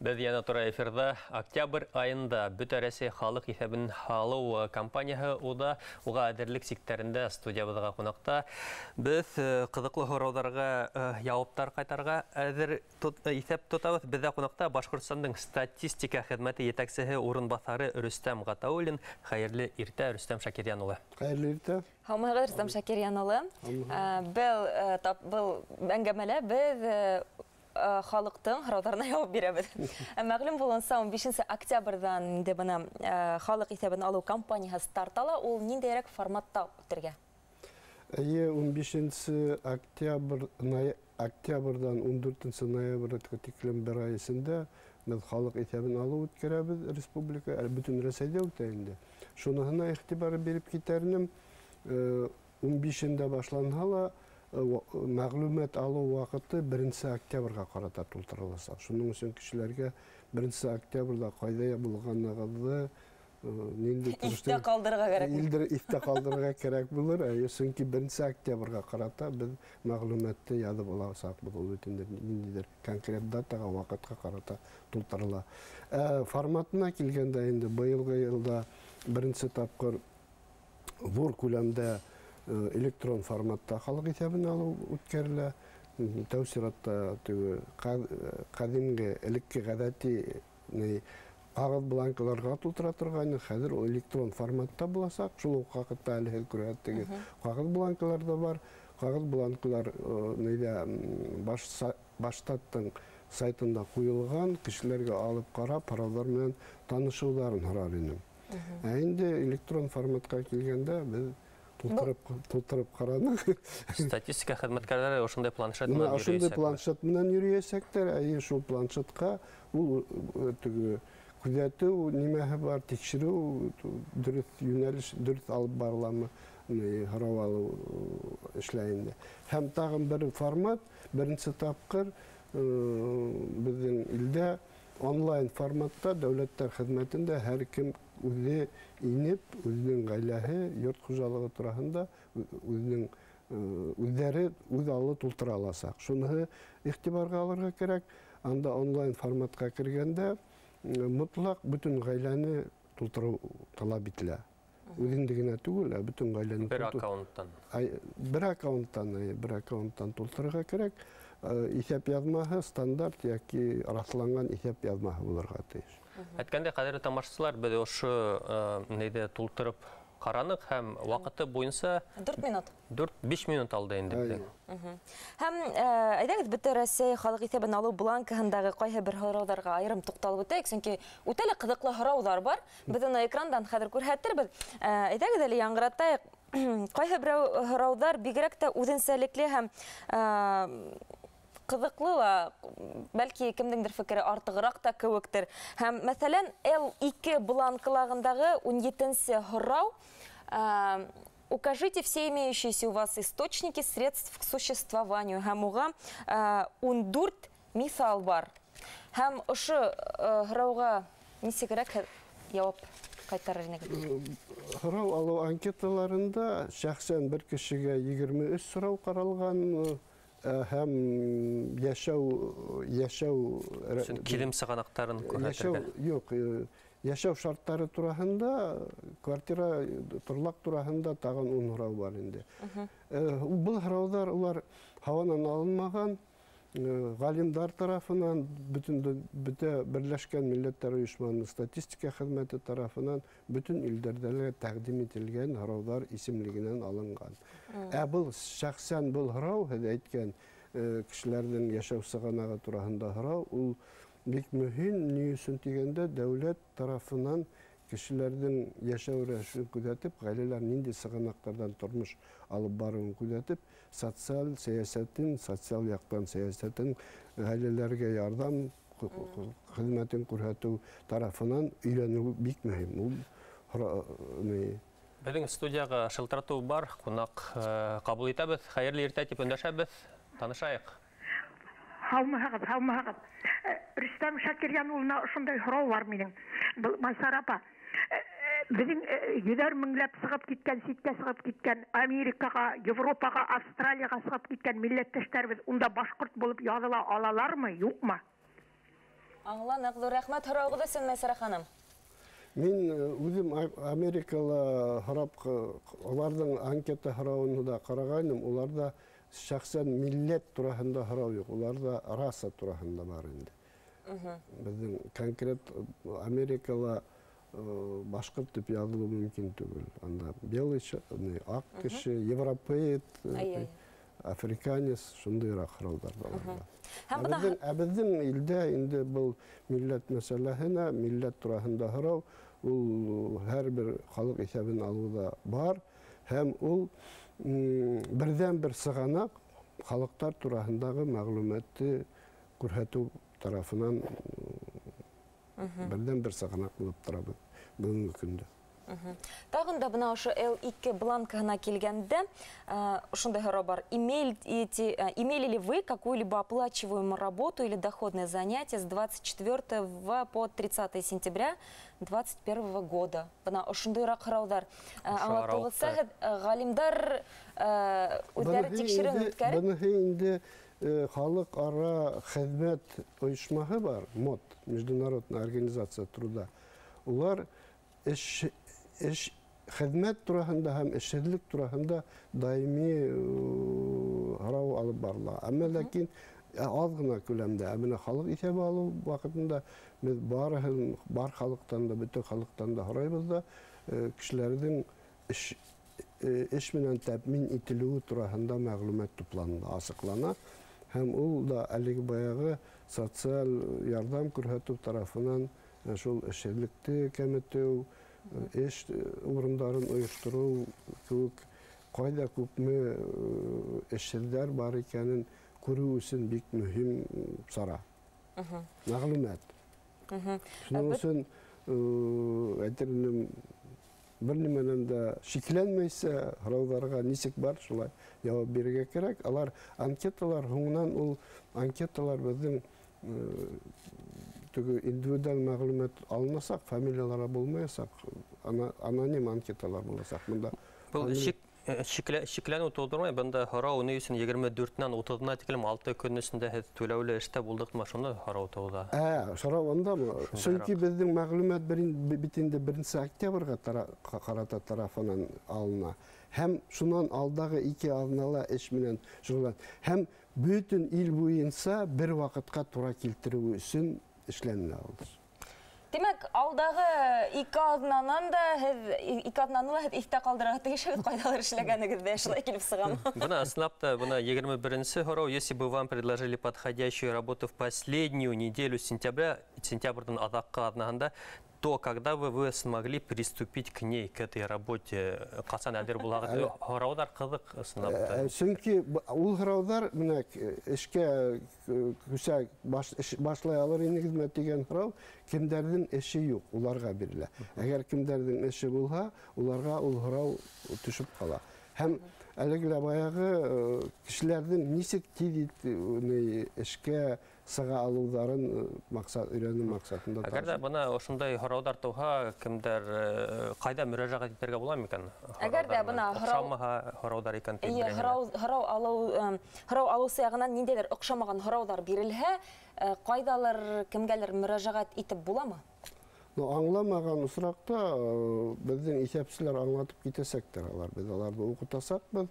Беҙ йәнә тура эфирҙа. Октябрь айында Бөтә Рәсәй халыҡ иҫәбен алыу кампанияһы уҙа, уға әҙерлек сиктәрендә студиябыҙға ҡунаҡта. Беҙ ҡыҙыҡлы һорауҙарға яуаптар ҡайтарға әҙер иҫәп тотабыҙ. Беҙҙә ҡунаҡта Башҡортостандың статистика хеҙмәте етәксеһе урынбаҫары Рөстәм Ғатауллин. Хәйерле иртә, Рөстәм Шакирйән улы. Хәйерле иртә. Һаумыһығыҙ, Рөстәм Шакирйән улы. Был әңгәмәлә беҙ халыҡтың һорауҙарына яуап бирәбеҙ. Мәғлүм булғанса, 15 октябрҙан инде бына халыҡ иҫәбен алыу кампанияһы старт ала. Ул ниндәйерәк форматта үтергә? Эйе, 15 октябрҙан 14 ноябргә тиклем бер ай эсендә беҙ халыҡ иҫәбен алыу үткәрәбеҙ республика, бөтөн Рәсәйҙә үтә инде. Шуныһына иғтибар биреп китәр инем. 15-ндә башланһа ла, мәғлүмәт алыу ваҡыты 1 октябргә ҡарата тултырыласаҡ. Шуның өсөн кешеләргә 1 октябрҙә ҡайҙа булғанығыҙҙы, ниндәй иҫтә ҡалдырырға кәрәк. Иҫтә ҡалдырырға кәрәк булыр. Сөнки 1 октябргә ҡарата беҙ мәғлүмәтте яҙып аласаҡбыҙ. Ул бит инде ниндәйҙер конкрет датаға, ваҡытҡа ҡарата тултырыла. Форматына килгәндә инде быйылғы йылда беренсе тапҡыр ҙур күләмдә электрон форматта халыҡ иҫәбен алыу үткәрелә. Тәү сиратта теге ҡәҙимге, элекке ғәҙәти ҡағыҙ бланкаларға тултыра торғайны, хәҙер ул электрон форматта буласаҡ. Шул уҡ ваҡытта әле һеҙ күрһәттегеҙ, ҡағыҙ бланкалар ҙа бар. Ҡағыҙ бланкалар нейҙә Башстаттың сайтында ҡуйылған, кешеләргә алып ҡарап, һорауҙар менән танышыуҙарын һорар инем. Ә инде электрон форматҡа килгәндә беҙ тултырып ҡараныҡ. Статистика хеҙмәткәрҙәре ошондай планшет менән йөрөйәсәк. Ошондай планшет менән йөрөйәсәктәр. Әйе, шул планшетҡа ул теге күҙәтеү нимәһе бар, тикшереү, дөрөҫ йүнәлеш, дөрөҫ алып барыламы, һорау алыу эшләй инде. Һәм тағын бер формат, беренсе тапҡыр беҙҙең илдә онлайн форматта дәүләттәр хеҙмәтендә һәр кем үҙе инеп, үҙенең ғаиләһе, йорт хужалығы тураһында үҙенең үҙҙәре үҙ аллы тултыра аласаҡ. Шуныһы иғтибарға алырға кәрәк. Анда онлайн форматҡа кергәндә мотлаҡ бөтөн ғаиләне тултырыу талап ителә. Үҙеңде генә түгел, ә бөтөн ғаиләне бер аккаунттан. Бер аккаунттан тултырырға кәрәк. Иҫәп яҙмаһы стандарт йәки раҫланған иҫәп яҙмаһы булырға тейеш. Әйткәндәй, ҡәҙерле тамашасылар, беҙ ошо нейҙе тултырып ҡараныҡ һәм ваҡыты буйынса 4 минут. 4-5 минут алды инде беҙҙең. Һәм әйҙәгеҙ, Бөтә Рәсәй халыҡ иҫәбен алыу бланкаһындағы ҡайһы бер һорауҙарға айырым туҡталып үтәйек, сөнки үтә лә ҡыҙыҡлы һорауҙар бар. Беҙ уны экрандан хәҙер күрһәтербеҙ. Әйҙәгеҙ әле яңғыратайыҡ. Ҡайһы берәү һорауҙар бигерәк тә үҙенсәлекле һәм ҡыҙыҡлы ла, бәлки кемдеңдер фекере артығыраҡ та кеүектер. Һәм, мәҫәлән, Л2 бланкалағындағы 17-нсе һорау: укажите все имеющиеся у вас источники средств к существованию. Һәм уға 14 миҫал бар. Һәм ошо һорауға нисегерәк яуап ҡайтарыр инегеҙ? Һорау алыу анкеталарында шәхсән бер кешегә 23 һорау ҡаралған. Һәм йәшәү килем сығанаҡтарын күрһәтергә. Юҡ, йәшәү шарттары тураһында, квартира, торлаҡ тураһында тағын 10 һорау бар инде. Был һорауҙар улар һауанан алынмаған, ғалимдар тарафынан, бөтә Берләшкән Милләттәр Ойошмаһының статистика хеҙмәте тарафынан бөтөн илдәрҙә лә тәҡдим ителгән һорауҙар исемлегенән алынған. Ә был шәхсән был һорау, һеҙ әйткән кешеләрҙең йәшәү сығанағы тураһында һорау, ул бик мөһим. Ни өсөн тигәндә, дәүләт тарафынан кешеләрҙең йәшәү рәүешен күҙәтеп, ғаиләләр ниндәй сығанаҡтарҙан тормош алып барыуын күҙәтеп, социаль сәйәсәтен, социаль яҡтан сәйәсәтен, ғаиләләргә ярҙам хеҙмәтен күрһәтеү тарафынан өйрәнеү бик мөһим. Ул Беҙҙең студияға шылтыратыу бар, ҡунаҡ ҡабул итәбеҙ. Хәйерле иртә тип өндәшәбеҙ, танышайыҡ. Һаумыһығыҙ, һаумыһығыҙ. Рөстәм Шакирйән улына ошондай һорау бар минең. Был Майсара апа, беҙҙең йөҙәр меңләп сығып киткән, ситкә сығып киткән, Америкаға, Европаға, Австралияға сығып киткән милләттәштәребеҙ унда башҡорт булып яҙыла алалармы, юҡмы? Аңланыҡ. Ҙур рәхмәт һорауығыҙ өсөн, Мәйсәрә ханым. Мин үҙем Америкала һорап, уларҙың анкета һорауын да ҡарағайным, уларҙа шәхсән милләт тураһында һорау юҡ, уларҙа раса тураһында бар инде. Беҙҙең конкрет Америкала башҡорт тип яҙылыу мөмкин түгел. Анда белый, аҡ кеше, европеец, африканец, шундайыраҡ һорауҙар да бар. Ә беҙҙең илдә инде был милләт мәсьәләһенә, милләт тураһында һорау, ул һәр бер халыҡ иҫәбен алыуҙа бар, һәм ул берҙән-бер сығанаҡ халыҡтар тураһындағы мәғлүмәтте күрһәтеү тарафынан берҙән-бер сығанаҡ булып тора бөгөнгө көндә. Тағын да бына ошо Л2 бланкаһына килгәндә, ошондай һорау бар. Имели ли вы какую-либо оплачиваемую работу или доходное занятие с 24 по 30 сентября 2021 года? Бына ошондайыраҡ һорауҙар. Аңлатыуығыҙса, һеҙ ғалимдар үҙҙәре тикшереүен үткәреп? Быныһы инде халыҡ-ара хеҙмәт ойошмаһы бар, МОТ, Международная организация труда. Улар эш хеҙмәт тураһында һәм эшһеҙлек тураһында даими һорау алып барыла. Әммә ләкин аҙ ғына күләмдә. Ә бына халыҡ иҫәбе алыу ваҡытында беҙ барыһын, бар халыҡтан да, бөтә халыҡтан да һорайбыҙ ҙа, кешеләрҙең эш менән тәьмин ителеүе тураһында мәғлүмәт туплана, асыҡлана. Һәм ул да әлеге баяғы социаль ярҙам күрһәтеү тарафынан шул эшһеҙлекте кәметеү, эш урындарын ойоштороу кеүек ҡайҙа күпме эшһеҙҙәр бар икәнен күреү өсөн бик мөһим сара. Мәғлүмәт. Шуның өсөн әйтер инем, бер нимәнән дә шикләнмәйсә, һорауҙарға нисек бар, шулай яуап бирергә кәрәк. Алар анкеталар, һуңынан ул анкеталар беҙҙең теге индивидуаль мәғлүмәт алынасаҡ, фамилиялары булмаясаҡ, аноним анкеталар буласаҡ. Бында был шикләнеү тыуҙырмай, бында һорау ни өсөн 24-нән 30-на тиклем 6 көн эсендә һеҙ түләүле эштә булдыҡмы, шуны һорау тыуҙа. Һорау ундамы? Сөнки беҙҙең мәғлүмәт бит инде 1 октябргә ҡарата тарафынан алына. Һәм шунан алдағы 2 аҙнала эш менән шөғөллән. Һәм бөтөн ил буйынса бер ваҡытҡа тура килтереү өсөн эшләнелә ул. Тимәк, алдағы 2 аҙнанан да һеҙ, 2 аҙнаны ла һеҙ иҫтә ҡалдырырға тейешһегеҙ, ҡайҙалыр эшләгәнегеҙҙе, шулай килеп сығамы? Бына ысынлап та, бына 21-нсе һорау, если бы вам предложили подходящую работу в последнюю неделю сентября, сентябрҙең аҙаҡҡы аҙнаһында, то когда бы вы смогли приступить к ней, к этой работе? Ҡасан әҙер булағыҙ? Һорауҙар ҡыҙыҡ ысынлап та. Сөнки ул һорауҙар менә эшкә күсә башлай алыр инегеҙме тигән һорау, кемдәрҙең эше юҡ, уларға бирелә. Әгәр кемдәрҙең эше булһа, уларға ул һорау төшөп ҡала. Һәм әлеге лә баяғы кешеләрҙең нисек тиҙ эшкә сыға алыуҙарын маҡсат, өйрәнеү маҡсатында. Әгәр ҙә бына ошондай һорауҙар тыуһа, кемдәр ҡайҙа мөрәжәғәт итергә була микән? Әгәр ҙә бына оҡшамаһа һорауҙар икән тип. Һорау алыусы яғынан ниндәйҙер оҡшамаған һорауҙар бирелһә, ҡайҙалыр, кемгәлер мөрәжәғәт итеп буламы? Аңламаған осраҡта беҙҙең иҫәпселәр аңлатып китәсәктәр алар. Беҙ аларҙы уҡытасаҡбыҙ,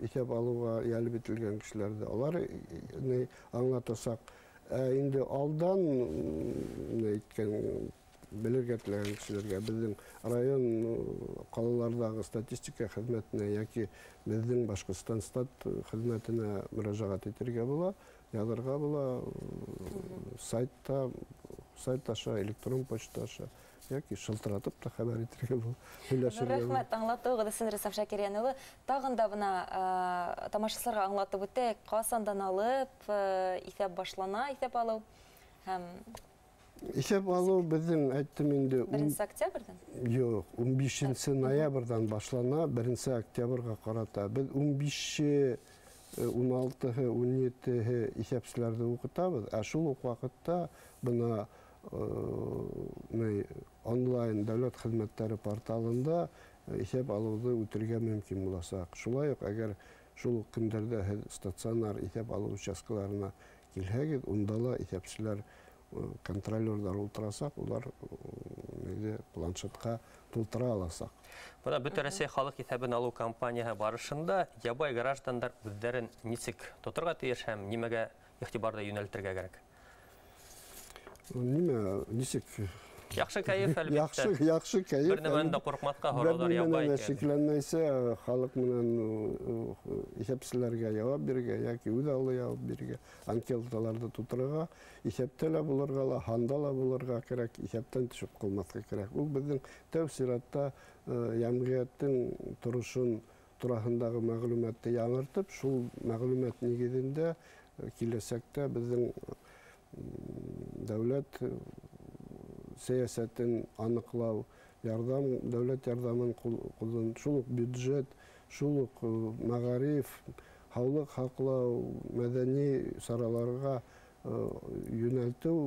иҫәп алыуға йәлеп ителгән кешеләрҙе алар аңлатасаҡ. Инде алдан әйткән, белергә теләгән кешеләргә беҙҙең район ҡалаларҙағы статистика хеҙмәтенә йәки беҙҙең Башҡортостан стат хеҙмәтенә мөрәжәғәт итергә була, яҙырға була, сайтта, сайт аша, электрон почта аша, йәки шылтыратып та хәбәр итергә була. Рәхмәт аңлатыуығыҙ өсөн, Рөстәм Шакирйән улы. Тағын да бына тамашасыларға аңлатып үтәйек, ҡасандан алып иҫәп башлана, иҫәп алыу һәм иҫәп алыу беҙҙең, әйттем инде, 1 октябрҙән? Юҡ, 15 ноябрҙән башлана, 1 октябргә ҡарата. Беҙ 15-е, 16-һы, 17-һе иҫәпселәрҙе уҡытабыҙ, ә шул уҡ ваҡытта бына онлайн дәүләт хеҙмәттәре порталында иҫәп алыуҙы үтергә мөмкин буласаҡ. Шулай уҡ, әгәр шул уҡ көндәрҙә һеҙ стационар иҫәп алыу участкаларына килһәгеҙ, унда ла иҫәпселәр Контролерҙар ултырасаҡ, улар планшетҡа тултыра аласаҡ. Бына Бөтә Рәсәй халыҡ иҫәбен алыу кампанияһы барышында ябай граждандар үҙҙәрен нисек тоторға тейеш һәм нимәгә иғтибарҙы йүнәлтергә кәрәк? Нимә, нисек? Яҡшы кәйеф, әлбиттә. Яҡшы кәйеф. Бер нәмәнән дә ҡурҡмаҫҡа, һорауҙар ябай икән. Шикләнмәйсә, халыҡ менән иҫәпселәргә яуап бирергә йәки үҙ аллы яуап бирергә, анкеталарҙы тултырырға, иҫәптә лә булырға ла, һанда ла булырға кәрәк, иҫәптән төшөп ҡалмаҫҡа кәрәк. Ул беҙҙең тәү сиратта йәмғиәттең торошон тураһындағы мәғлүмәтте яңыртып, шул мәғлүмәт нигеҙендә киләсәктә беҙҙең дәүләт сәйәсәтен аныҡлау, ярҙам, дәүләт ярҙамын ҡулланыу, шул уҡ бюджет, шул уҡ мәғариф, һаулыҡ һаҡлау, мәҙәни сараларға йүнәлтеү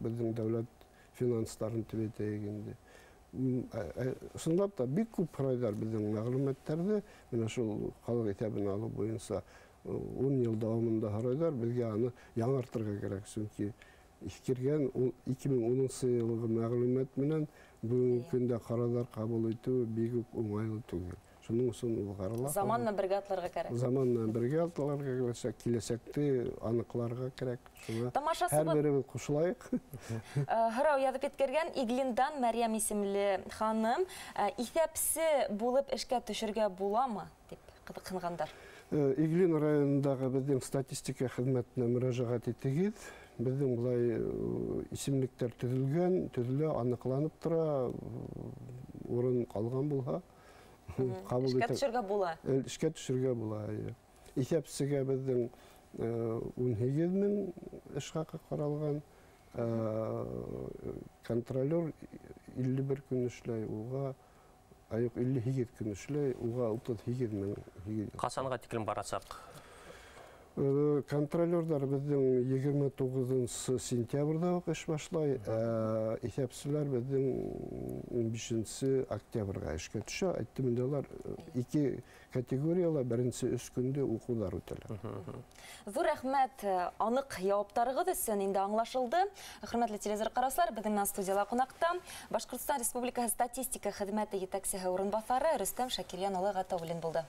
беҙҙең дәүләт финанстарын тип әйтәйек инде. Ысынлап та бик күп һорайҙар беҙҙең мәғлүмәттәрҙе, бына шул халыҡ иҫәбен алыу буйынса 10 йыл дауамында һорайҙар, беҙгә аны яңыртырға кәрәк, сөнки иҫкергән 2010 йылғы мәғлүмәт менән бөгөнгө көндә ҡарарҙар ҡабул итеү бик үк уңайлы түгел. Шуның өсөн ул ҡарала. Заман менән бергә атларға кәрәк. Заман менән бергә атларға кәрәк, киләсәкте аныҡларға кәрәк. Шуңа һәр беребеҙ ҡушылайыҡ. Һорау яҙып еткергән Иглиндан Мәрйәм исемле ханым, иҫәпсе булып эшкә төшөргә буламы тип ҡыҙыҡһынғандар. Иглин районындағы беҙҙең статистика хеҙмәтенә мөрәжәғәт итегеҙ. Беҙҙең былай исемлектәр төҙөлгән, төҙөлә, аныҡланып тора, урын ҡалған булһа, ҡабул итә. Эшкә төшөргә була. Эшкә төшөргә була. Иҫәпсегә беҙҙең 18 мең эш хаҡы ҡаралған, контролер 51 көн эшләй, уға юҡ, 58 көн эшләй, уға 38 мең. Ҡасанға тиклем барасаҡ? Контролерҙар беҙҙең 29 сентябрҙә уҡ эш башлай, иҫәпселәр беҙҙең 15 октябргә эшкә төшә. Әйттем инде, улар ике категорияла, беренсе 3 көндә уҡыуҙар үтәләр. Ҙур рәхмәт аныҡ яуаптарығыҙ өсөн, инде аңлашылды. Хөрмәтле телевизор ҡараусылар, беҙҙең менән студияла ҡунаҡта Башҡортостан Республикаһы статистика хеҙмәте етәксеһе урынбаҫары Рөстәм Шакирйән улы Ғәтауллин булды.